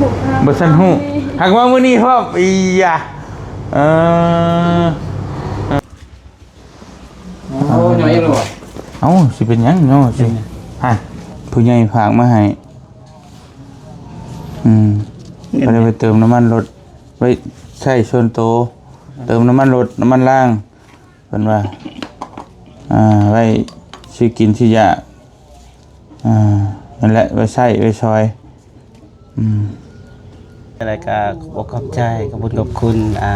ບໍ່ທັນຮູ້ ຫາກມາມື້ນີ້ພ້ອມ. ອີຫຍາ ເອີ ໂອ້ ຍ່ອຍອີກແລ້ວບໍ່? ເອົ້າ ຊິເປັນຫຍັງເນາະ ຊິ ເປັນຫຍັງ? ຮະ ຜູ້ໃຫຍ່ຝາກມາໃຫ້. ອືມ ເງິນ ບໍ່ໄດ້ໄປເຕີມນ້ຳມັນລົດ ໄວ້ໃຊ້ສ່ວນໂຕ ເຕີມນ້ຳມັນລົດ ນ້ຳມັນລາງ ເພິ່ນວ່າ ອ່າ ໄວ້ຊື້ກິນຊື້ຢາກ ອ່າ ນັ້ນແຫຼະ ໄວ້ໃຊ້ໄວ້ຊ່ອຍ. ອືມ ແລ້ວກໍຂອບອົກຂອບໃຈ ຂອບບຸນຂອບຄຸນ ອ່າ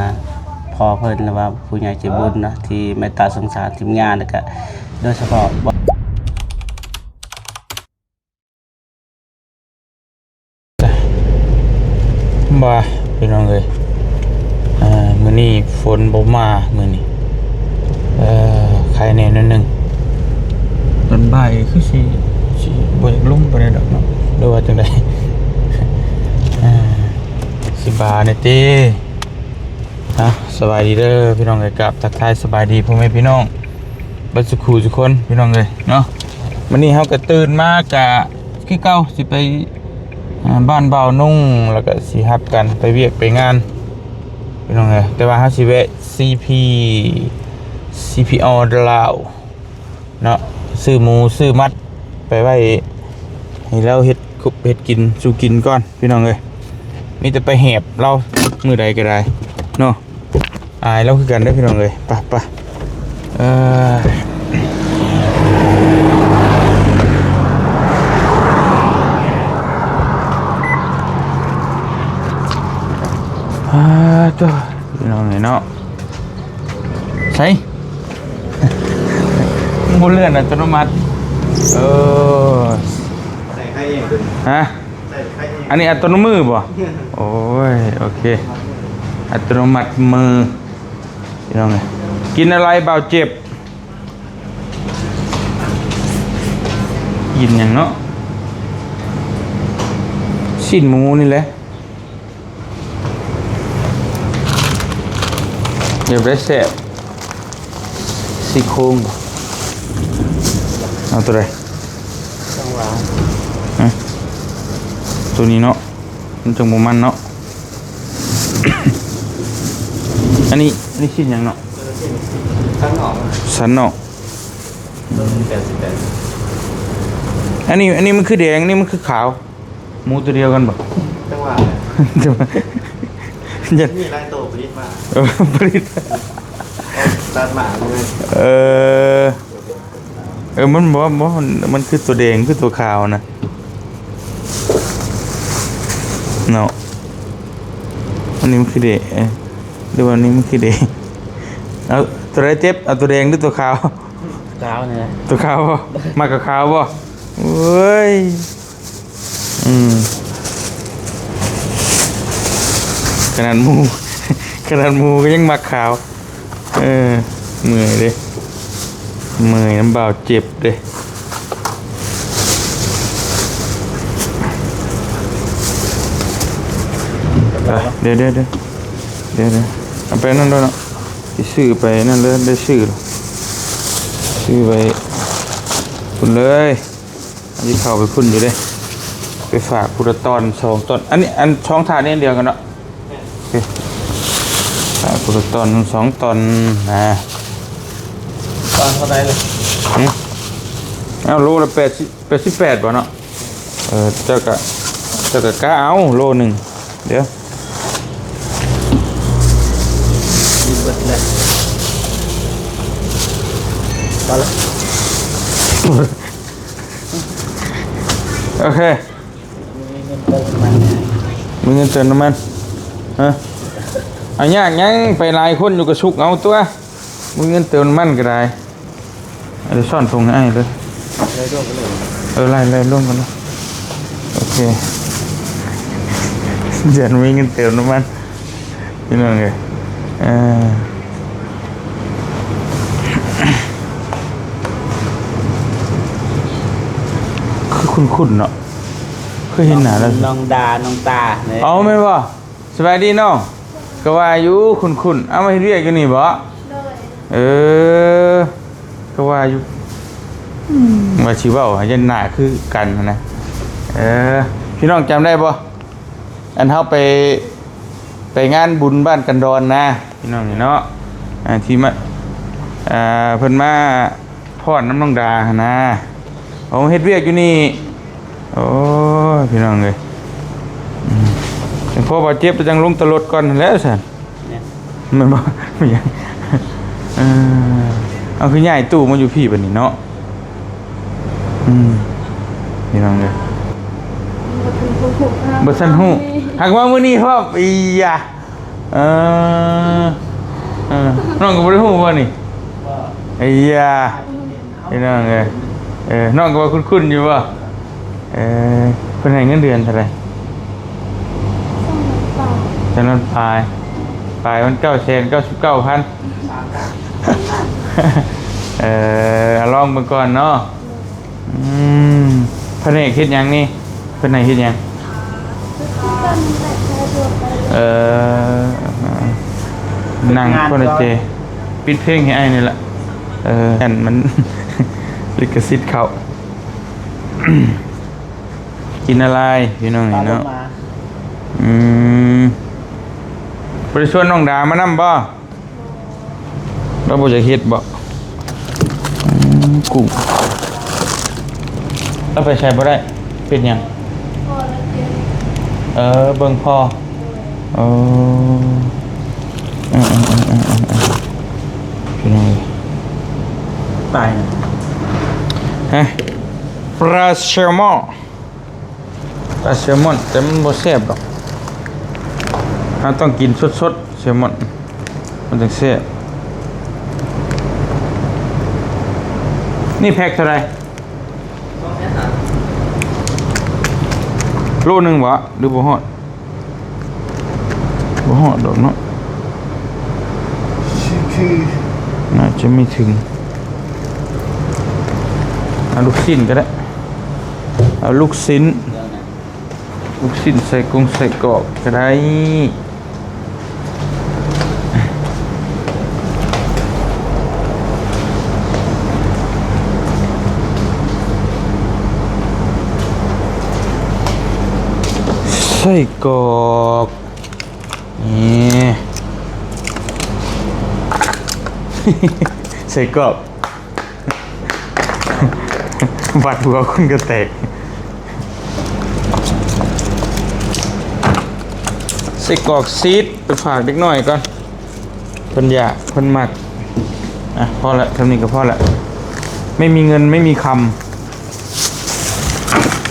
ພໍ່ເພິ່ນ ຫຼືວ່າຜູ້ໃຫຍ່ໃຈບຸນເນາະ ທີ່ເມດຕາສົງສານທີມງານ ແລ້ວກໍໂດຍສະເພາະ ວ່າ ພີ່ນ້ອງເອີຍ ອ່າ ມື້ນີ້ຝົນບໍ່ມາມື້ນີ້ ເອີ ໄຄແດ່ໜ້ອຍໜຶ່ງ. ຕອນບ່າຍຄືຊິ ຊິບໍ່ຢາກລົງປານໃດດອກເນາະ ຫຼືວ່າຈັ່ງໃດ? ອ່າ ຊິບາແດ່ຕິ. ອ່ະ ສະບາຍດີເດີພີ່ນ້ອງເອີຍ ກັບທັກທາຍສະບາຍດີພໍ່ແມ່ພີ່ນ້ອງ ເບິດສູ່ຄູ່ສູ່ຄົນ ພີ່ນ້ອງເອີຍເນາະ. ມື້ນີ້ເຮົາກໍຕື່ນມາກະຄືເກົ່າ ຊິໄປ ອ່າ ບ້ານບ່າວນຸ່ງ ແລ້ວກໍຊິຮັບກັນໄປວຽກໄປງານ ພີ່ນ້ອງເອີຍ. ແຕ່ວ່າເຮົາຊິແວະ ຊີພີ ຊີພີອໍ ລາວເນາະ ຊື້ໝູຊື້ມັດໄປໄວ້ໃຫ້ລາວເຮັດ ເຮັດກິນສູ່ກິນກ່ອນ ພີ່ນ້ອງເອີຍ. ມີແຕ່ໄປແຫບລາວມື້ໃດກໍໄດ້ເນາະ. ອາຍລາວຄືກັນເດີພີ່ນ້ອງເອີຍ. ໄປ ໄປ ເອີ ອາ ໂທ້ ພີ່ນ້ອງເອີຍເນາະ. ໃສ ບໍ່ເລື່ອນອັດຕະໂນມັດ. ເອີ ໃສ່ໄຂ່ເອງ ຮະ? ອັນນີ້ອັດຕະໂນມືບໍ່? ໂອ້ຍ ໂອເຄ ອັດຕະໂນມັດມື ພີ່ນ້ອງເອີຍ. ກິນອະໄລບ່າວເຈັບ? ກິນຫຍັງເນາະ? ຊີ້ນໝູນີ້ແຫຼະ. ແບບໃດແຊບ? ຊີ້ໂຄງບໍ່? ເອົາໂຕໃດ? ຈັງຫວະ ຮະ? ໂຕນີ້ເນາະ ມັນຈັ່ງບໍ່ມັນເນາະ. ອັນນີ້ ອັນນີ້ຊີ້ນຫຍັງເນາະ? ສັນນອກ ສັນນອກ. ອັນນີ້ ອັນນີ້ມັນຄືແດງ ອັນນີ້ມັນຄືຂາວ. ໝູຕົວດຽວກັນບໍ່? ຈັງຫວະ ຈັງຫວະ ມີຫຼາຍໂຕຜະລິດມາ. ເອີ ຜະລິດ ຕັດມາເລີຍ. ເອີ ເອີ ມັນບໍ່ ບໍ່ ມັນ ມັນຄືຕົວແດງ ຄືຕົວຂາວນະເນາະ. ອັນນີ້ມັນຄືແດງ ເອີ ຫຼືວ່າອັນນີ້ມັນຄືແດງ? ເອົາຕົວໃດເຈັບ? ເອົາຕົວແດງຫຼືຕົວຂາວ? ຂາວນີ້ແຫຼະ. ຕົວຂາວບໍ່? ມັກກະຂາວບໍ່? ໂອ້ຍ ອືມ ຂະໜາດໝູ ຂະໜາດໝູກໍຍັງມັກຂາວ. ເອີ ເມື່ອຍເດ້ ເມື່ອຍນຳບ່າວເຈັບເດ້. ດຽວ ດຽວ ດຽວ ດຽວ ເອົາໄປນັ້ນໂລດເນາະ. ຊິຊື້ໄປນັ້ນເລີຍ ໄດ້ຊື້ລະ ຊື້ໄປພຸ້ນເລີຍ. ອັນນີ້ເຂົ້າໄປພຸ້ນຢູ່ເດ້ ໄປຝາກພຸ້ນລະຕ່ອນສອງຕ່ອນ. ອັນນີ້ ອັນສອງຖາດນີ້ອັນດຽວກັນເນາະ. ໂອເຄ ຝາກພຸ້ນລະຕ່ອນສອງຕ່ອນນະ. ຕອນເທົ່າໃດລະ? ຫຶ? ເອົາ ໂລລະແປດສິບ ແປດສິບແປດບໍ່ເນາະ? ເອີ ເຈົ້າກະ ເຈົ້າກະກະເອົາໂລໜຶ່ງ. ດຽວ ກິນເບິດແລ້ວ ພໍລະ. ໂອເຄ ມີເງິນເຕີມນ້ຳມັນ ຮະ? ເອົາຍາກຫຍັງ ໄປຫຼາຍຄົນຢູ່ກະສຸກເອົາຕົວະ ມີເງິນເຕີມນ້ຳມັນກໍໄດ້. ເອົາ ຊ້ອນຖົງໃຫ້ອ້າຍເລີຍ. ເອີ ໄລ່ ໄລ່ລົງກັນເນາະ. ໂອເຄ ຢ້ານມີເງິນເຕີມນ້ຳມັນ ພີ່ນ້ອງເອີຍ. ເອີ ຄືຄຸ້ນໆເນາະ ຄືເຫັນໜ້າແລ້ວ. ນ້ອງດາ ນ້ອງຕາ. ເອົາ ແມ່ນບໍ່? ສະບາຍດີນ້ອງ. ກໍວ່າຢູ່ຄຸ້ນໆ ເອົາ ມາເຮັດວຽກຢູ່ນີ້ບໍ່? ໂດຍ. ເອີ ກໍວ່າຢູ່ ອືມ ວ່າຊິເວົ້າໃຫ້ ຢ້ານໜ້າຄືກັນຫັ້ນນະ. ເອີ ພີ່ນ້ອງຈຳໄດ້ບໍ່? ອັນເຮົາໄປ ໄປງານບຸນບ້ານກັນດອນນະ ພີ່ນ້ອງເນາະ ອ່າ ທີ່ມາ ອ່າ ເພິ່ນມາຟ້ອນນຳນ້ອງດາຫັ້ນນະ. ໂອ້ ເຮັດວຽກຢູ່ນີ້ ໂອ້ຍ ພີ່ນ້ອງເອີຍ ອືມ ຈັ່ງພໍບາດເຈັບ ຈັ່ງລົງແຕ່ລົດກ່ອນຫັ້ນແຫຼະຊັ້ນ ແມ່ນ ແມ່ນບໍ່? ມີຫຍັງ? ເອີ ເອົາ ຄືຍ້າຍຕູ້ມາຢູ່ພີ້ບັດນີ້ເນາະ. ອືມ ພີ່ນ້ອງເອີຍ ບໍ່ທັນຮູ້ ຫາກວ່າມື້ນີ້ພ້ອມ ອີຫຍາ ເອີ ເອີ ນ້ອງກໍບໍ່ໄດ້ຮູ້ບໍ່ນີ້? ອີຫຍາ ພີ່ນ້ອງເອີຍ ເອີ ນ້ອງກໍວ່າຄຸ້ນໆຢູ່ບໍ່? ເອີ ເພິ່ນໃຫ້ເງິນເດືອນເທົ່າໃດ? ສອງພັນປາຍ ປາຍ ປາຍມັນເກົ້າແສນເກົ້າສິບເກົ້າພັນ ເອີ ລອງເບິ່ງກ່ອນເນາະ. ອືມ ພະແນກເຮັດຫຍັງນີ້? ເພິ່ນໃຫ້ເຮັດຫຍັງ? ເອີ ນັ່ງຄົນລະເຈ ປິດເພງໃຫ້ອ້າຍນີ້ລະ ເອີ ອັນມັນລິຂະສິດເຂົ້າ. ກິນອາໄລ ພີ່ນ້ອງເອີຍເນາະ. ອືມ ບໍ່ໄດ້ຊວນນ້ອງດາມານຳບໍ່? ລາວບໍ່ຢາກເຮັດບໍ່? ອືມ ກຸ້ງ ລາວໄປໃສບໍ່ໄດ້? ເຮັດຫຍັງ? ເອີ ເບິ່ງພໍ່ ເອີ ເອີ ເອີ ພີ່ນ້ອງເອີຍ ຕາຍນະ ຮະ ປາແຊລມອນ ປາແຊລມອນ ແຕ່ມັນບໍ່ແຊບດອກ ເຮົາຕ້ອງກິນສົດໆ ແຊລມອນ ມັນຈັ່ງແຊບ. ນີ້ແພັກເທົ່າໃດ? ໂລໜຶ່ງບໍ່ ຫຼືບໍ່ຮອດ? ບໍ່ຮອດດອກເນາະ ຄື ໜ້າຈະມີເຖິງ. ເອົາລູກຊິ້ນກໍໄດ້ ເອົາລູກຊິ້ນ ລູກຊິ້ນ ໄສ້ກົງໄສ້ກອກກໍໄດ້. ໄສ້ກອກ ນີ້ ໄສ້ກອກ ບາດຫົວຄົນກໍແຕກ. ໄສ້ກອກຊີດ ໄປຝາກເດັກນ້ອຍກ່ອນ ເພິ່ນຢາກ ເພິ່ນມັກ. ອ່ະ ພໍລະ ສ່ຳນີ້ກໍພໍລະ ໄມ່ມີເງິນໄມ່ມີຄຳ.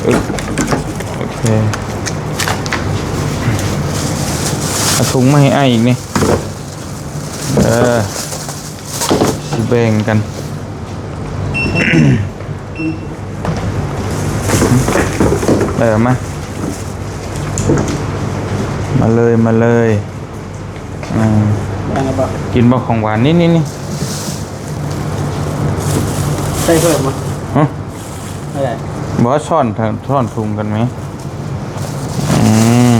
ອຶບ ໂອເຄ ເອົາຖົງມາໃຫ້ອ້າຍອີກນີ້ ເອີ ຊິແບ່ງກັນ ເອີ ມາ ມາເລີຍ ມາເລີຍ. ອືມ ກິນບໍ່ ຂອງຫວານ ນີ້ໆໆ ໃສ່ເພີ່ມບໍ່? ຮະ? ບໍ່ ຊ້ອນ ຊ້ອນຖົງກັນແມ. ອືມ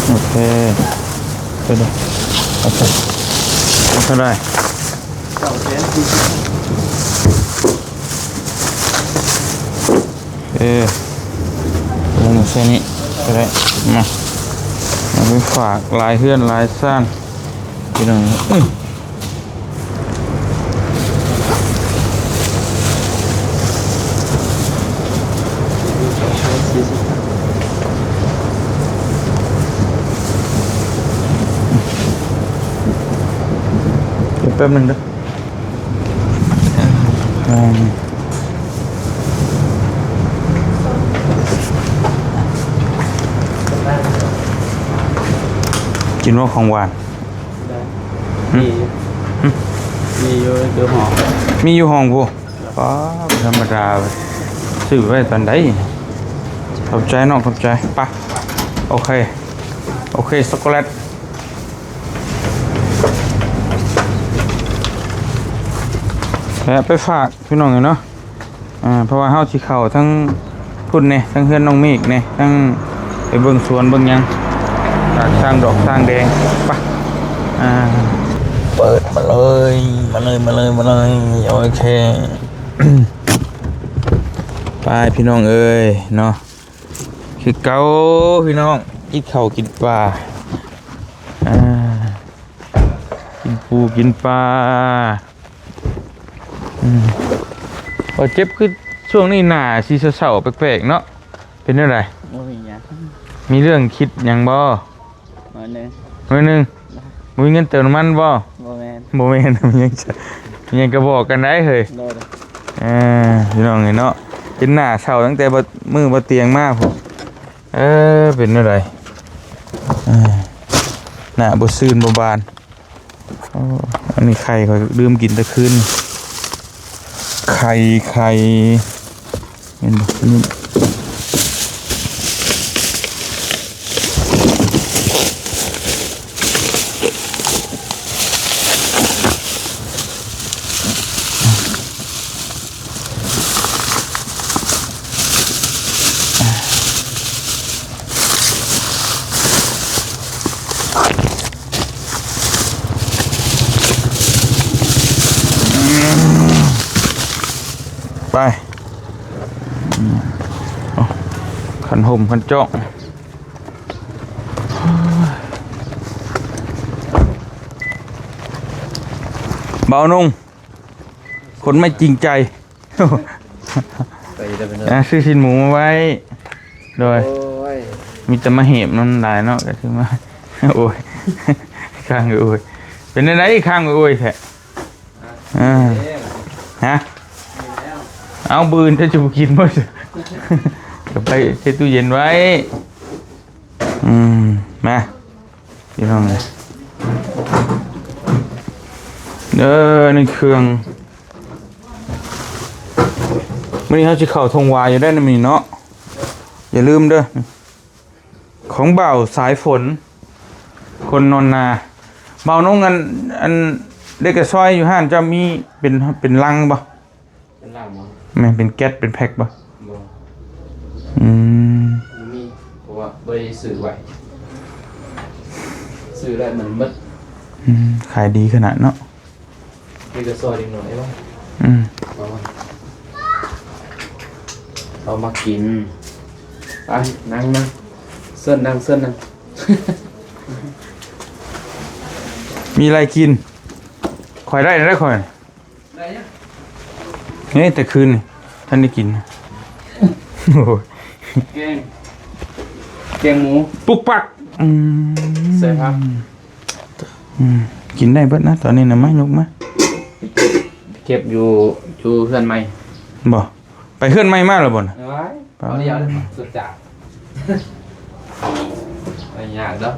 ໂອເຄ ເອົາເທົ່າໃດ? ເກົ້າແສນສີ່ສິບ ເອີ ລົງໃສ່ນີ້ກໍໄດ້ ມາ ເອົາໄປຝາກຫຼາຍເຮືອນຫຼາຍຊານ ພີ່ນ້ອງ. ອື ດຽວແປັບໜຶ່ງເດີ. ກິນບໍ່ຂອງຫວານ? ໄດ້ ຫຶ ມີຢູ່ ຫຶ ມີຢູ່ ຢູ່ຫ້ອງ ມີຢູ່ຫ້ອງພຸ້ນ. ປ້າ ບໍ່ທຳມະດາ ຊື້ໄວ້ຕອນໃດ? ຂອບໃຈນ້ອງ ຂອບໃຈ. ໄປ ໂອເຄ ໂອເຄ ຊັອກໂກແລັດ. ແວະໄປຝາກພີ່ນ້ອງເນາະ ອ່າ ເພາະວ່າເຮົາຊິເຂົ້າທາງພຸ້ນແດ່ ທາງເຮືອນນ້ອງເມກແດ່ ທາງໄປເບິ່ງສວນເບິ່ງຫຍັງ ອ່າ ສ້າງດອກສ້າງແດງ. ໄປ ອ່າ ເປີດ ມາເລີຍ ມາເລີຍ ມາເລີຍ ມາເລີຍ ໂອເຄ ໄປພີ່ນ້ອງເອີຍເນາະ ຄືເກົ່າພີ່ນ້ອງ ກິນເຂົ້າກິນປາ ອ່າ ກິນປູກິນປາ ອືມ ບໍ່ເຈັບ ຄືຊ່ວງນີ້ໜ້າຊິເສົ້າໆແປກໆເນາະ ເປັນແນວໃດ? ບໍ່ມີຫຍັງ ມີເລື່ອງຄິດຫຍັງບໍ່? ໜ້ອຍໜຶ່ງ ໜ້ອຍໜຶ່ງ ບໍ່ມີເງິນເຕີມນ້ຳມັນບໍ່? ບໍ່ແມ່ນ ບໍ່ແມ່ນ ມີຫຍັງ ມີຫຍັງກະບອກກັນໄດ້ເຮີ້ຍ ໂດຍ ເອີ ພີ່ນ້ອງເອີຍເນາະ ເປັນໜ້າເສົ້າຕັ້ງແຕ່ມື້ບໍ່ຕຽງມາພຸ້ນ ເອີ ເປັນແນວໃດ? ເອີ ໜ້າບໍ່ຊື່ນບໍ່ບານ. ໂອ້ ອັນນີ້ໄຂ່ ຂ້ອຍລືມກິນແຕ່ຄືນ ໄຂ່ ໄຂ່ ເຫັນບໍ່? ນີ້ ໄປ ຄັນຮົ່ມຄັນຈອກ ບ່າວນຸ່ງ ຄົນໄມ່ຈິງໃຈ ໄປເດີພີ່ນ້ອງ ອ່າ ຊື້ຊີ້ນໝູມາໄວ້ ໂດຍ ໂອ້ຍ ມີແຕ່ມາເຫບນຳຫຼາຍເນາະ ກະຖືມາ ໂອ້ຍ ຄ້າງ ໂອ້ຍ ເປັນແນວໃດ ຄ້າງ ໂອ້ຍແທ້ ອ່າ ຮະ ເອົາ ມື້ອື່ນເຈົ້າຈະບໍ່ກິນບໍ່ ກະໄປເຮັດຕູ້ເຢັນໄວ້ ອືມ ມາ ພີ່ນ້ອງເອີຍ ເອີ ນີ້ເຄື່ອງ ມື້ນີ້ເຮົາຊິເຂົ້າທົ່ງຫວາຢູ່ໄດ໋ນະ ມື້ນີ້ເນາະ ຢ່າລືມເດີ ຂອງບ່າວສາຍຝົນ ຄົນນອນນາ ບ່າວນົງ ອັນ ອັນເຫຼັກກະຊອຍຢູ່ຮ້ານເຈົ້າມີເປັນ ເປັນລັງບໍ່? ເປັນລັງບໍ່? ແມ່ນ ເປັນແກັດ ເປັນແພັກບໍ່? ບໍ່ ອືມ ບໍ່ມີ ເພາະວ່າບໍ່ໄດ້ຊື້ໄວ້ ຊື້ແລ້ວມັນໝົດ ອືມ ຂາຍດີຂະໜາດເນາະ ເປັນກະຊອຍເດັກນ້ອຍບໍ່? ອືມ ເອົາມາ ເອົາມາກິນ ໄປ ນັ່ງ ນັ່ງ ເຊີນນັ່ງ ເຊີນນັ່ງ ມີໄລກິນ ຂ້ອຍໄດ້ແລ້ວຂ້ອຍ ໄດ້ຍັງ? ນີ້ແຕ່ຄືນນີ້ທັນໄດ້ກິນ ໂອ້ຍ ແກງ ແກງໝູ ປຸກປັກ ອືມ ໃສ່ຜັກ ອືມ ກິນໄດ້ເບິດນະ ຕອນນີ້ນະ ມາ ຍົກມາ ເກັບ ເກັບຢູ່ ຢູ່ເຮືອນໃໝ່ ບໍ່? ໄປເຮືອນໃໝ່ມາແລ້ວບໍ່ນະ? ໄປ ເອົາດຽວເລີຍ ສຸດຈາກ ໄປຍາກດອກ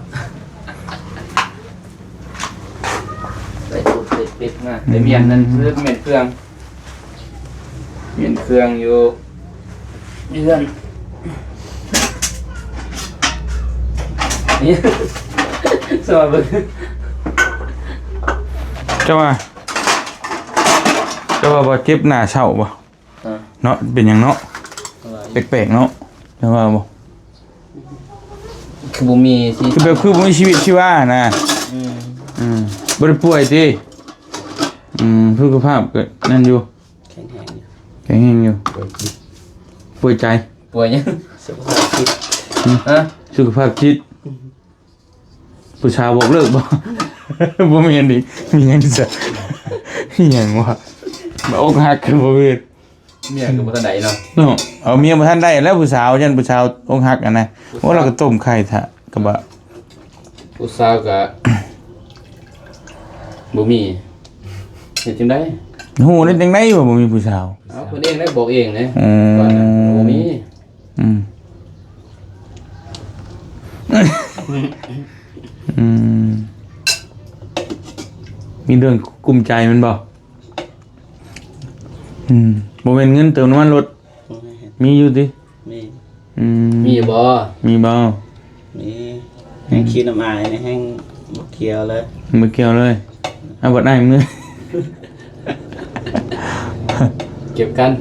ໄປປູດໄປປິດມາ ໄປມ້ຽນນັ້ນ ອືມ ຄືມ້ຽນເຄື່ອງ ມ້ຽນເຄື່ອງຢູ່ເຮືອນ ນີ້ ສອນເບິ່ງ ເຈົ້າວ່າ ເຈົ້າວ່າບໍ່ເຈັບໜ້າເສົ້າບໍ່? ຮະ ເນາະ ເປັນຫຍັງເນາະ? ແປກໆເນາະ ແຕ່ວ່າບໍ່ ຄືບໍ່ມີຊີ ຄືແບບ ຄືບໍ່ມີຊີວິດຊີວານະ ອືມ ອືມ ບໍ່ໄດ້ປ່ວຍຕິ? ອືມ ສຸຂະພາບກະນັ້ນຢູ່ ແຂງແຮງຢູ່ ແຂງແຮງຢູ່ ປ່ວຍຈິດ ປ່ວຍໃຈ ປ່ວຍຫຍັງ? ສຸຂະພາບຈິດ ຫຶ? ຮະ? ສຸຂະພາບຈິດ ອືມ ຜູ້ສາວບອກເລີກບໍ່? ບໍ່ແມ່ນອີກ ມີຫຍັງຊະ ອີຫຍັງວະ ມາອົກຫັກຄືບໍ່ແມ່ນ ເມຍກໍບໍ່ທັນໄດ້ເນາະ ເນາະ ເອົາເມຍບໍ່ທັນໄດ້ແລ້ວ ຜູ້ສາວ ຢ້ານຜູ້ສາວອົກຫັກຫັ້ນນະ ໂອ້ ລາວກໍຕົ້ມໄຂ່ຖ້າກະບະ ຜູ້ສາວກະບໍ່ມີ ເຮັດຈັ່ງໃດ? ຮູ້ໄດ້ຈັ່ງໃດວ່າບໍ່ມີຜູ້ສາວ? ເອົາ ເພິ່ນເອງໄດ້ບອກເອງເດ້ ອືມ ວ່າບໍ່ມີ ອືມ ອືມ ມີເລື່ອງກຸ້ມໃຈແມ່ນບໍ່? ອືມ ບໍ່ແມ່ນເງິນເຕີມນ້ຳມັນລົດ ບໍ່ແມ່ນ ມີຢູ່ຕິ? ມີ ອືມ ມີຢູ່ບໍ່? ມີບໍ່? ມີ ແຮງຂີ້ນ້ຳອາຍນີ້ແຮງບໍ່ກ່ຽວເລີຍ ບໍ່ກ່ຽວເລີຍ ເອົາບັດອ້າຍມື ເກັບກັນ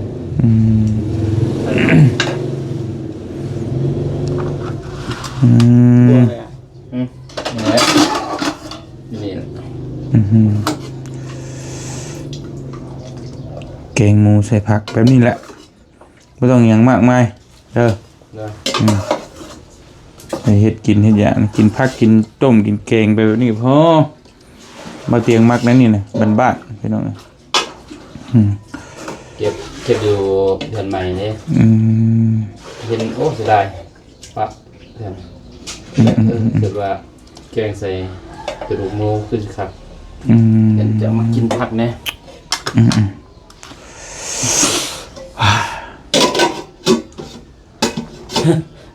ອືມ ອືມ ບໍ່ເລີຍ ອືມ ນີ້ແຫຼະ ນີ້ແຫຼະ ອືມ ກງໝູໃສ່ຜັກແບບນີ້ແຫຼະ ບໍ່ຕ້ອງຫຍັງມາກມາຍເດີ. ເດີ. ອືມ ໃຫ້ເຮັດກິນເຮັດຫຍັງ ກິນຜັກກິນຕົ້ມກິນແກງໄປແບບນີ້ກໍພໍ. ບ່າວຕຽງມັກແນວນີ້ນະ ບ້ານໆ ພີ່ນ້ອງ. ອືມ ເກັບ ເກັບຢູ່ເຮືອນໃໝ່ເດ້. ອືມ ເຫັນ ໂອ້ ເສຍດາຍ ປະເພື່ອນ. ອືມໆໆ ເອີ ຄິດວ່າແກງໃສ່ກະດູກໝູຄືຊິຄັກ. ອືມ ເຫັນຈະມາກິນຜັກແດ່. ອືມໆ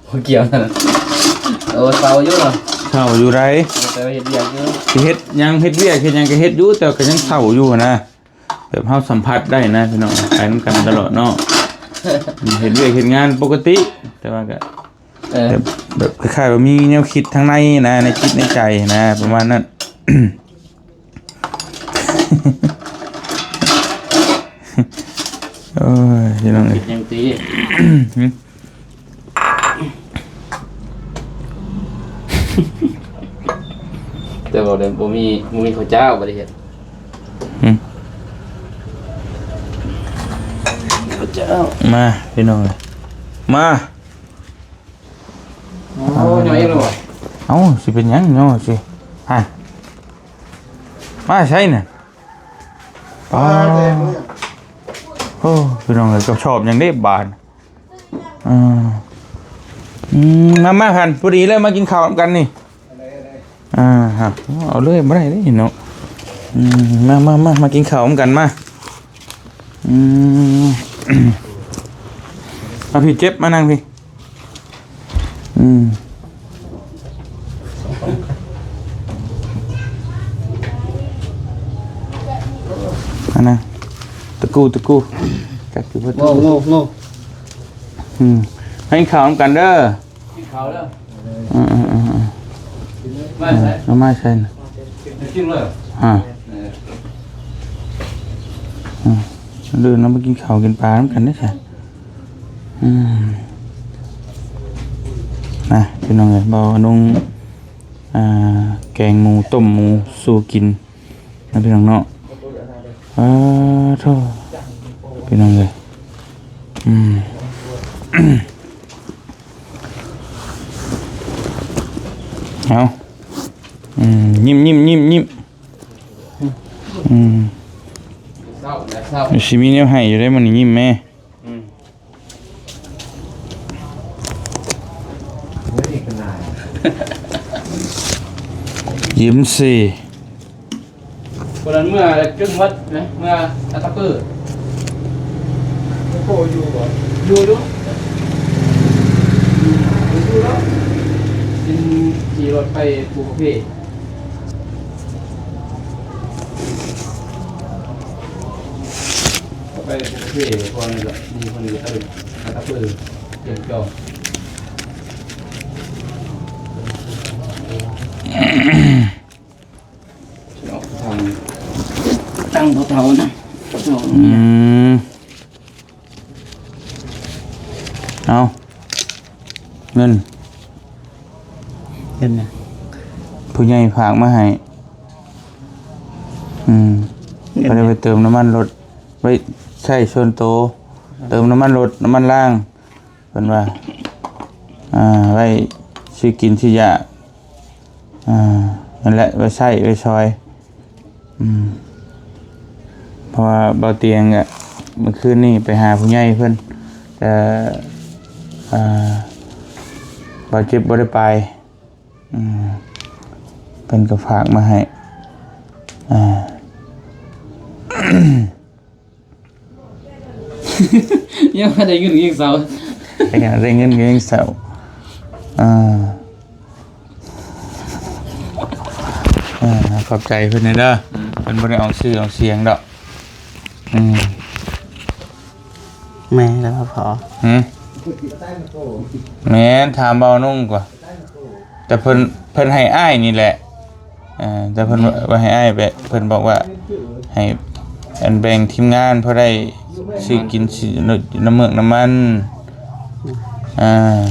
ບໍ່ກ່ຽວນັ້ນ. ໂອ້ ເຊົາຢູ່ເນາະ ເຊົາຢູ່ໃດ໋. ແຕ່ວ່າເຮັດວຽກຢູ່ ຊິເຮັດຫຍັງ ເຮັດວຽກເຮັດຫຍັງກໍເຮັດຢູ່ ແຕ່ກໍຍັງເຊົາຢູ່ນະ. ແບບເຮົາສຳຜັດໄດ້ນະພີ່ນ້ອງ ໄປນຳກັນຕະຫຼອດເນາະ. ເຮັດວຽກເຮັດງານປົກກະຕິ ແຕ່ວ່າກະ ເອີ ແບບ ແບບຄ້າຍໆວ່າມີແນວຄິດທາງໃນນະ ໃນຈິດໃນໃຈນະ ປະມານນັ້ນ. ໂອ້ຍ ພີ່ນ້ອງເອີຍ ເຮັດຫຍັງຕິ? ຫຶ? ແຕ່ວ່າບໍ່ມີ ບໍ່ມີເຂົ້າເຈົ້າ ບໍ່ໄດ້ເຮັດ. ຫຶ? ເຂົ້າເຈົ້າ ມາພີ່ນ້ອງເອີຍ ມາ. ໂອ້ ຍ່ອຍອີກແລ້ວບໍ່? ເອົ້າ ຊິເປັນຫຍັງຍ່ອຍຊິ ຫັ້ນ ມາໃສນັ້ນ? ປ້າ ໂອ້ ພີ່ນ້ອງເອີຍ ກະສອບຫຍັງເດ້ບາດ. ອ່າ ອືມ ມາ ມາ ຫັ້ນ ພໍດີເລີຍ ມາກິນເຂົ້ານຳກັນນີ້. ອ່າ ເອົາເລີຍ ບໍ່ໄດ້ເດ້ເນາະ. ອືມ ມາ ມາ ມາ ມາກິນເຂົ້ານຳກັນ ມາ. ອືມ ມາພີ່ ເຈັບ ມານັ່ງພີ່. ອືມ ມານັ່ງ ຕະກູ ຕະກູ ຈັກຢູ່ບໍ່ ໂງ່ ໂງ່ ໂງ່. ອືມ ໃຫ້ເຂົ້ານຳກັນເດີ. ກິນເຂົ້າແລ້ວ ເອີໆໆໆ ມາໃສ ເອົາມາໃສນະ? ກິນເລີຍ ຮະ ເອີ ອືມ ເດີນນຳມາກິນເຂົ້າກິນປານຳກັນເດ້ຊະ. ອືມ ນະ ພີ່ນ້ອງເອີຍ ບ່າວນຸ່ງ ອ່າ ແກງໝູ ຕົ້ມໝູສູ່ກິນ ນະພີ່ນ້ອງເນາະ. ອ່າ ໂທ້ ພີ່ນ້ອງເອີຍ ອືມ ເອົາ ອືມ ຍິ້ມໆໆໆ ອືມ ຊິມີແນວໃຫ້ຢູ່ເດ້ ມື້ນີ້ຍິ້ມແມ້. ອືມ ຍິ້ມຊິ ຄົນນັ້ນເມື່ອຈົນໝົດນະ ເມື່ອອັດຕະປື ໂກຢູ່ບໍ່? ຢູ່ ຢູ່ ຢູ່ເນາະ ກິນຂີ່ລົດໄປພູກະເພ. ໄປເພ ເພ ກ່ອນນີ້ລະ ມີຄົນຢູ່ໃຕ້ ໃນຕະປື ເປັນຈອມ ທາງ ທາງພໍ່ເຖົ້ານະ ພໍ່ເຖົ້າ ອືມ. ເອົາ ເງິນ ເງິນນະ ຜູ້ໃຫຍ່ຝາກມາໃຫ້ ອືມ ເງິນ ເພິ່ນເອົາໄປເຕີມນ້ຳມັນລົດ ໄວ້ໃຊ້ສ່ວນໂຕ ເຕີມນ້ຳມັນລົດ ນ້ຳມັນລາງ ເພິ່ນວ່າ ອ່າ ໄວ້ຊື້ກິນຊື້ຢາກ ອ່າ ນັ້ນແຫຼະ ໄວ້ໃຊ້ໄວ້ສອຍ ອືມ ເພາະວ່າບ່າວຕຽງກະ ມື້ຄືນນີ້ໄປຫາຜູ້ໃຫຍ່ເພິ່ນ ແຕ່ ອ່າ ບ່າວເຈັບບໍ່ໄດ້ໄປ ອືມ ເພິ່ນກະຝາກມາໃຫ້ ອ່າ. ຍັງບໍ່ໄດ້ເງິນຍັງເສົ້າ ໄດ້ເງິນຍັງເສົ້າ ອ່າ ອ່າ ຂອບໃຈເພິ່ນແດ່ເດີ ອືມ ເພິ່ນບໍ່ໄດ້ອອກຊື່ອອກສຽງດອກ ອືມ ແມ່ນແລ້ວພໍ່ ຫື ແມ່ນ ຖາມເບົານຸ່ງກວ່າ ແຕ່ເພິ່ນ ເພິ່ນໃຫ້ອ້າຍນີ້ແຫຼະ ເອີ ແຕ່ເພິ່ນວ່າໃຫ້ອ້າຍແບບ ເພິ່ນບອກວ່າໃຫ້ອັນແບ່ງທີມງານພໍໄດ້ຊື້ກິນ ຊື້ນ້ຳເມືອກນ້ຳມັນ ອ່າ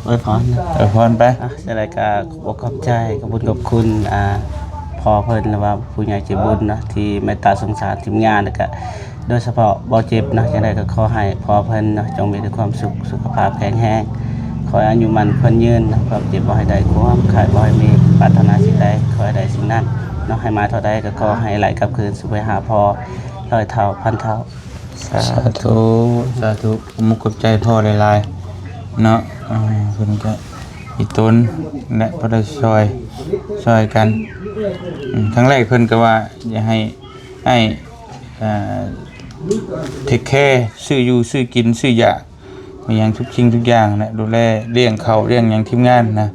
ອວຍພອນ ອວຍພອນໄປ ອ່ະ ຈັ່ງໃດກະຂໍຂອບໃຈ ຂອບຄຸນ ຂອບຄຸນ ອ່າ ພໍ່ເພິ່ນ ຫຼືວ່າຜູ້ໃຫຍ່ໃຈບຸນເນາະ ທີ່ເມດຕາສົງສານທີມງານ ແລ້ວກະໂດຍສະເພາະບໍ່ເຈັບເນາະ. ຈັ່ງໃດກໍຂໍໃຫ້ພໍ່ເພິ່ນເນາະ ຈົ່ງມີແຕ່ຄວາມສຸກ ສຸຂະພາບແຂງແຮງ, ຂໍໃຫ້ອາຍຸໝັ້ນຂວັນຍືນເນາະ, ຄວາມເຈັບບໍ່ໃຫ້ໄດ້ ຄວາມໄຂ້ບໍ່ໃຫ້ມີ, ປາດຖະໜາສິ່ງໃດຂໍໃຫ້ໄດ້ສິ່ງນັ້ນເນາະ, ໃຫ້ມາເທົ່າໃດກໍຂໍໃຫ້ໄຫຼກັບຄືນສູ່ໄປຫາພໍ່ ຮ້ອຍເທົ່າພັນເທົ່າ. ສາທຸ ສາທຸ ຂອບມຸກຂອບໃຈພໍ່ຫຼາຍໆເນາະ. ເອີ ເພິ່ນກໍອີຕົນແຫຼະ ພໍໄດ້ຊ່ອຍ ຊ່ອຍກັນ. ອືມ ຄັ້ງແລກເພິ່ນກໍວ່າຢາກໃຫ້ອ້າຍ ເອີ ເທກແຄ ຊື້ຢູ່ຊື້ກິນ ຊື້ຢາ ມີຫຍັງທຸກສິ່ງທຸກຢ່າງແຫຼະ ດູແລລ້ຽງເຂົ້າລ້ຽງຫຍັງທີມງານນະ.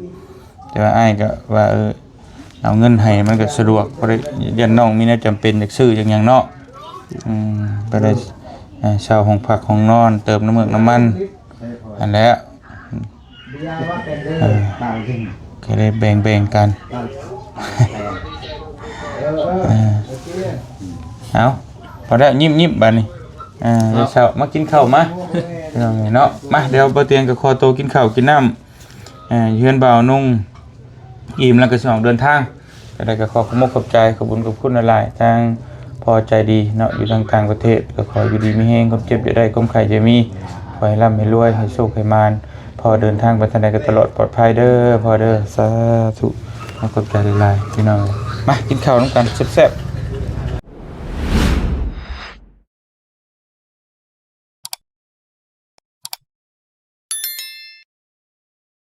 ແຕ່ວ່າອ້າຍກໍວ່າ ເອີ ເອົາເງິນໃຫ້ມັນກໍສະດວກ ບໍ່ໄດ້ ຢ້ານນ້ອງມີແນວຈຳເປັນຢາກຊື້ຢາກຫຍັງເນາະ. ອືມ ບໍ່ໄດ້ ເອີ ເຊົ່າຫ້ອງພັກຫ້ອງນອນ ເຕີມນ້ຳເມືອກນ້ຳມັນຫັ້ນແຫຼະ. ເອີ ກໍໄດ້ແບ່ງໆກັນ. ເອີ ເອົາ ພໍແລ້ວ ຍິ້ມໆ ບາດນີ້. ເອີ ເຊົ້າມາກິນເຂົ້າມາ ພີ່ນ້ອງເອີຍເນາະ. ມາ ດຽວບໍ່ຕຽງກໍຂໍໂຕກິນເຂົ້າກິນນ້ຳ ເອີ ເຮືອນບ່າວນຸ່ງ ອີ່ມແລ້ວກໍຊິອອກເດີນທາງ. ຈັ່ງໃດກໍຂໍຂອບມຸກຂອບໃຈ ຂອບບຸນຂອບຄຸນຫຼາຍໆ ທາງພໍ່ໃຈດີເນາະ ຢູ່ທາງຕ່າງປະເທດ ກໍຂໍຢູ່ດີມີແຮງ ຄວາມເຈັບຢ່າໄດ້ ຄວາມໄຂ້ຢ່າມີ ຂໍໃຫ້ລ່ຳໃຫ້ລວຍ ໃຫ້ໂຊກໃຫ້ໝານ. ພໍ່ເດີນທາງໄປທາງໃດກໍຕະຫຼອດປອດໄພເດີພໍ່ເດີ. ສາທຸ ຂອບໃຈຫຼາຍໆ ພີ່ນ້ອງ. ມາກິນເຂົ້ານຳກັນແຊບໆ.